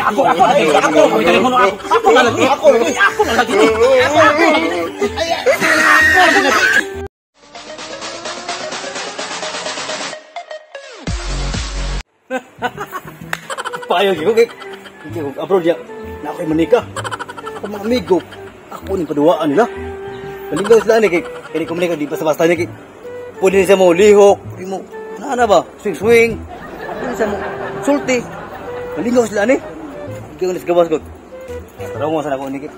Ako ako ako ako telepono ako. Ako na lagi. Ako lagi. Ako na lagi. Ako ako lagi. Ako lagi. Payo gyud kay abroad ya. Na ako'y manika. Ako mga amigo. Ako ning paduwaan nila. Malingaw sila ni kay kini ko manika di basta-basta ni kay pwede siya mo lihok, pwede mo ana ba? Swing swing. Pwede siya mo sulti. Malingaw sila ni. Hindi ko gawas ko. Taraw mo sana ko ni kay.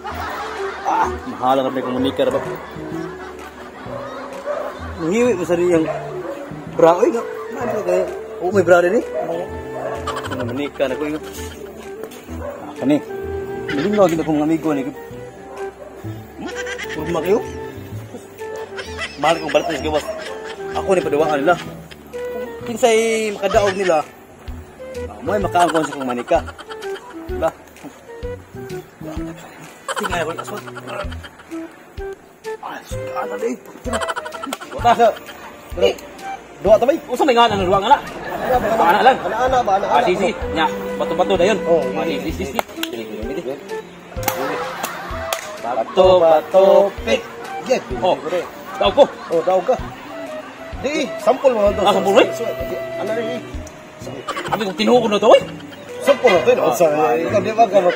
Ah, mahala ka ni manika ra ba. Muhiwi mo sa niyang bra oy nga. Maano kay o may bra din eh. Manika na ko ingat. Ah, kani. Malingaw gid akong amigo ni. Kurma kayo. Mahal kong balik sa gawas. Ako ni paduwaan nila. Kinsay makadaog nila. Mo'y makaangkon sa kong manika. Diba? Tingay ko aswat. Ay, ana day. Wata sa. Duwa ta bay. Usa may ngalan duwa nga na. Ana lang. Ana ba ana. Ah, si. Nya, bato-bato dayon. Oh, si si si. Bato, bato, pick. Yeah. Oh. Daog ko. Oh, daog ka. Di, sampol mo to. Ah, sampol eh. Ana ri. Abi kung tinuod na to oy. Sampol na to. Unsa? Ikaw di ba ka ano?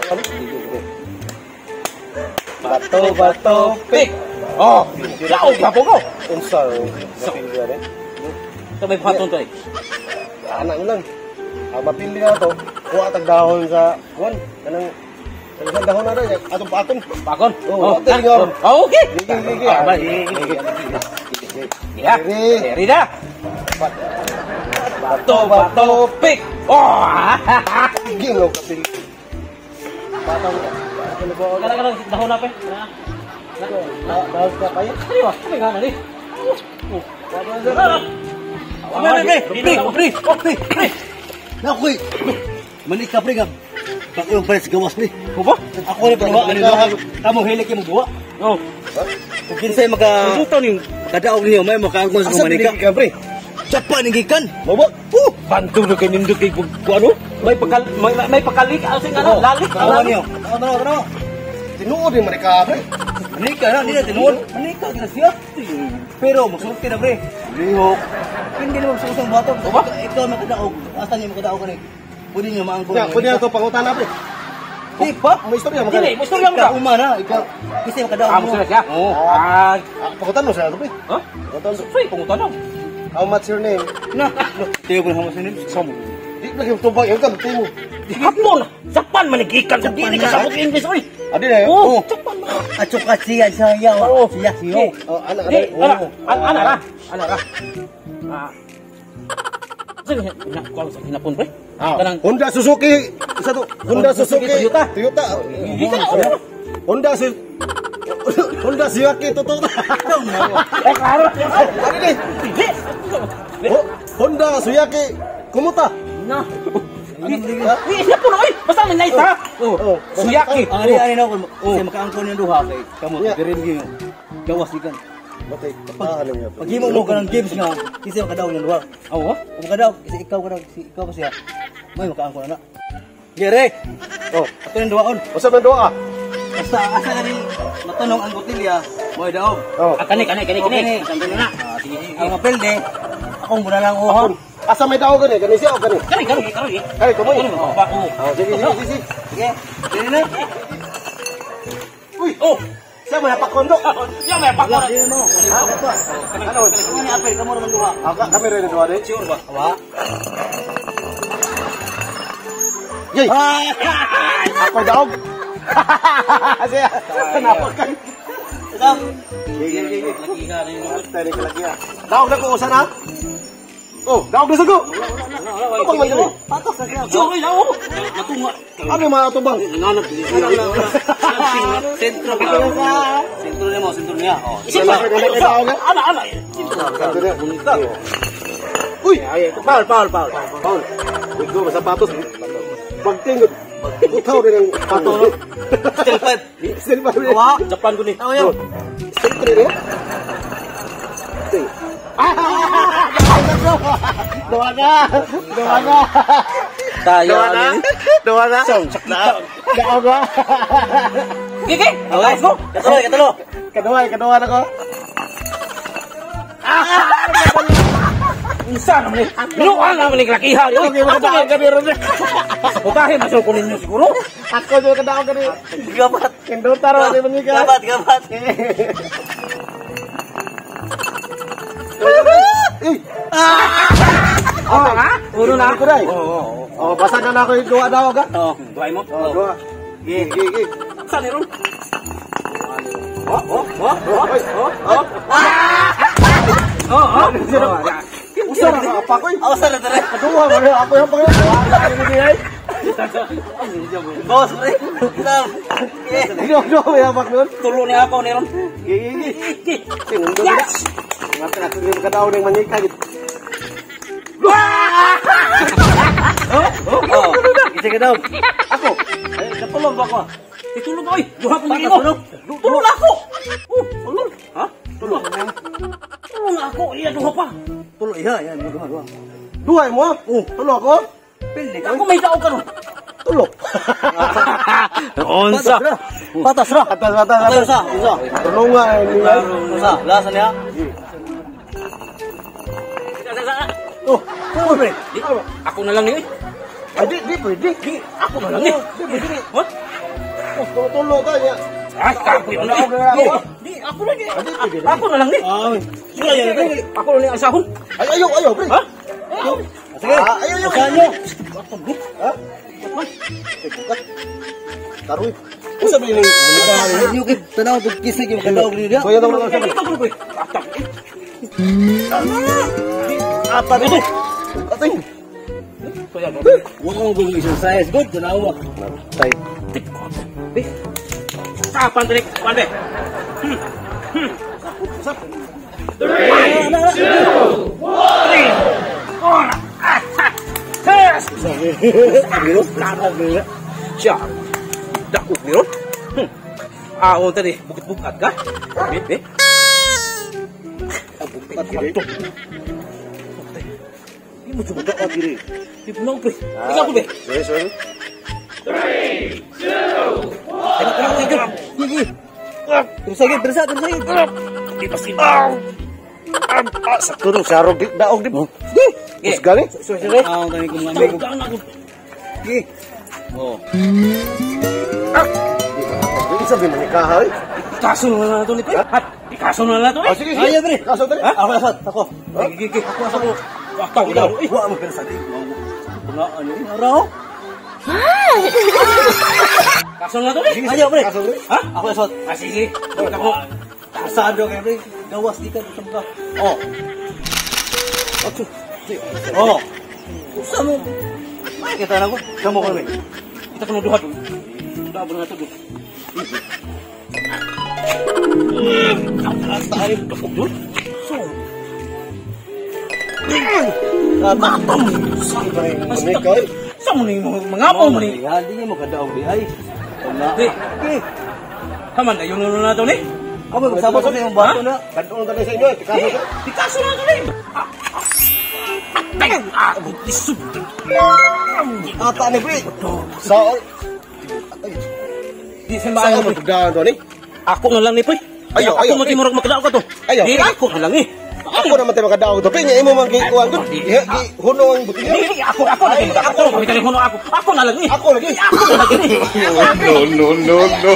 Bato, bato, pick. Oh, daog ka po ko. Unsa? Mapili na rin. Ito may paton to eh. Ana lang. Ang mapili na to, kuha tag dahon sa kuan kanang sa dahon na rin, atong paton. Pakon. Oh, oh, okay. Gigi, gigi. Ya. Ready na. Bato, bato, pick. Oh. Gigi lo kapili. Bato. Kana kana dahon na pe. Dahon ka kayo. Ano ba? Ano nga ni? Pre, pre, pre, pre, pre. Nakoy. Manika pre nga. Bakit yung pares gawas pre? Kuba? Ako ni paduwaan nila. Kamo hilik yung duwa. Oh. Kung kinsay maka Susutan yung kadaog niyo may makaangkon sa Asa manika. ka pre? Japan ang gikan. Mabo. Bantu na kay nindot kay kuano? May pakal may pakalik asing ano, lalik. Tanaw niyo. Tanaw, tanaw. Tinuod yung manika pre. Manika na, hindi na tinuod. Manika gina siya. Pero magsulti na pre. Lihok. Hindi na magsulti ang bato. Ikaw makadaog. Asa niyo makadaog kani? Pwede niyo maangkon. Ya, pwede na to pangutana pre. Di pa? May istorya mo Dili, mo istorya mo ka. Ikaw uma na, ikaw. Kasi makadaog Ah, mo. mo siya. Oo. Ah, Pangutana mo siya to pre. ha? Pangutana. Soy pangutana. How much your name? Na. Tiyo ko na hamas name. Samo. Di lagi tubag yung kan timo. Hapon. Japan man gikan sa dili ka sabot English oy. Adi na. Oh, Japan man. Atsuka siya siya. Siya siya. Oh, ana Di, ana. ana, ana ra. Ana ra. Ah. Sige, na kuan sa hinapon pre. Kanang Honda Suzuki, isa to. Honda Suzuki, Toyota. Toyota. Di ka na. Honda Suzuki totoo. Eh, klaro. Ano ni? Di. Honda Suzuki Kumuta. Na. Di, hinapon oy. Basta may naita. Oh, Suyaki. Ani ani na ko. Kasi makaangkon yung duha kay kamo dirin gyud. Gawas gikan. Batay. Ah, ano nga. Paghimo mo ka ng games nga kasi makadaog yung duha. Oo. Kung makadaog kasi ikaw ka si ikaw pa siya. May makaangkon na. Gere. Oh, Ato yung duhaon. usa man duha? Basta asa na rin matanong ang botilya, mo'y daog. Oh. Ah, kani kani kani kani. Okay. Sandali na. Ah, sige sige. Ang mapelde, akong muna lang uha. Asa may daog gani? Gani siya o gani? Kani kani kani. Kani kumoy. Ba, oh. Oh, sige sige sige. Sige, dili na. Uy, Oh. siya mo napakondo. Ya may Wala, pakon. dili mo. Ano? Ano ni apel kamo naman duha. Ah, kami rin duha din. Sure ba? Wa. Yay! Ah! Ako daog. Siya. Napakan. Sige, sige, sige. Lagi ka rin. Tayo ka lagi ah. Daog na ko usa na. Oh, daog na sago. Ano bang man dili? Patos na siya. Sorry na oh. Natunga. Ano yung mga atubang? Nanganap dili. Sentro ka. Sentro nimo, sentro niya. Oh. Isip pa. Ana ana. Bonita. Uy, Paul, Paul, Paul. Paul. Ikaw sapatos. Pagtingod. Utaw rin ang patos. Still five. Still pa rin. Wa. Japan ko ni. Tao yan. Still three rin. Ting. Doa na! Doa na! Tayo. Duha na. Duha na. Sakita. Daog ko. Gigi, let's go. Katulo, katulo. Kaduha, kaduha na ko. Unsa naman ni? Binuan naman ni lakihan. Uy, Okay, mga daog ka ron. Sabotahe man ko ninyo siguro. Ako jud kadaog ka ni. Gabat. Kindota ra ni manika. Gabat, gabat. Oh, ha? Uno na ako dai. Oo. Oh, basta na ako yung duha daog ha. Oh, duhay mo. Oh, duha. Gi, gi, gi. Sa ni ron? Oh, oh, oh, oh, oh, oh. Oh, oh. Usa ra ka pa koy. Awas na tere. Kaduha man ako yung pangit. Duha. Boss, pre. Sam. Duha, duha yung pak nun. Tulo ni ako ni ron. Gi, gi, gi. Gigi. Sinundot na. Yes! Mata na yung kadaog ng manika gid. Oh, oh. Isa ka daw. Ako. Ay, katulog ba ko? Itulog oy. Duha ko nimo. Tulo na ako. Oh, tulo. Ha? Tulo. Tulo na ako. Iya duha pa. Tulo iha, yan duha, duha. Duha mo? Oh, tulo ako. Pili Ako may daog karon. Tulo. Unsa? Patas ra. Atas, atas, atas. Usa, usa. Tulong nga eh, ni. Usa, lasa niya. Oh, oh, pre. Ako na lang ni. Ay, di, di pwede. Di, ako na lang ni. Di pwede. What? Oh, tulo ka niya. Ay, kapoy na. Di, ako na ni. Ako na lang ni. Ah, sila yan, pre. Ako na ni ang sahon. Ay, ayaw, ayaw, pre. Ha? Sige. Ah, ayaw, ayaw. Usahan nyo. Ha? Karoy. Usa ba yung manika ni? Yung kay tanaw to kisig yung kadaog niya. Kuya daw lang. Apa ito? Atay. Wa ko gugong exercise good tanaw. Tay. Kapan tadi? Pande. 3, 2, 1, 4. Siya. Dakot ni ron. Ah, oh tadi bukit-bukat ka? Bit, bit. Bukat ito. Di mo coba daot diri. Di mo pre. Ikaw ko be. Sorry, sorry. 3, 2, 1. Teka, teka, teka. Terus lagi, terus lagi, terus lagi. Di pasti. Sakto nung sarog di daog di. Sige. Usgali. Sorry, sorry. Ah, tani ko mga amigo. Sige. Oh. Di sabi manika hay. Kaso na lang ito ni pre. Kaso na lang ito Ah, sige, sige. Ayaw, pre. Kaso dali. Ako asat, ako. Gigi, gigi. Ako asat. Ako, Ikaw, wa mo pero sa di. Nga ano yung araw? Kaso na ito eh. Ayaw, pre. Kaso dali. Ha? Ako asat. Ah, sige. Ako. Kasado kayo, pre. Gawas di ka sa mga. Oh. Ocho. Oh. Usa mo. May kita na ko. Kamo ko, pre. Kita kena duha dulu. Duha na ito dulu. Tayo dul. So. Matam. Manika ay. Sa mo ni mga mo ni. Ya, di mo kadaog di ay. Di. Di. Kaman na yun na ito ni. Ako magsabot sa yung bato na. Kadtong dali sa inyo. Kaso. Di kaso na ito ni. Ah, isub. Ata ni pre. Sa Di sa Sa maayo mo tugdaan to ni. Ako na lang ni pre. Ayaw, Ako ayaw, mo timurag makadaog ka to. Ayaw. Di ako na lang ni. Ako naman tayo makadaog to. Pre, nya imo man gikuan gud. Gi huno ang butilyo. Di ako ako na ako. Ako telepono ako. Ako na lang ni. Ako lagi. Ako na lang ni. No, no, no, no.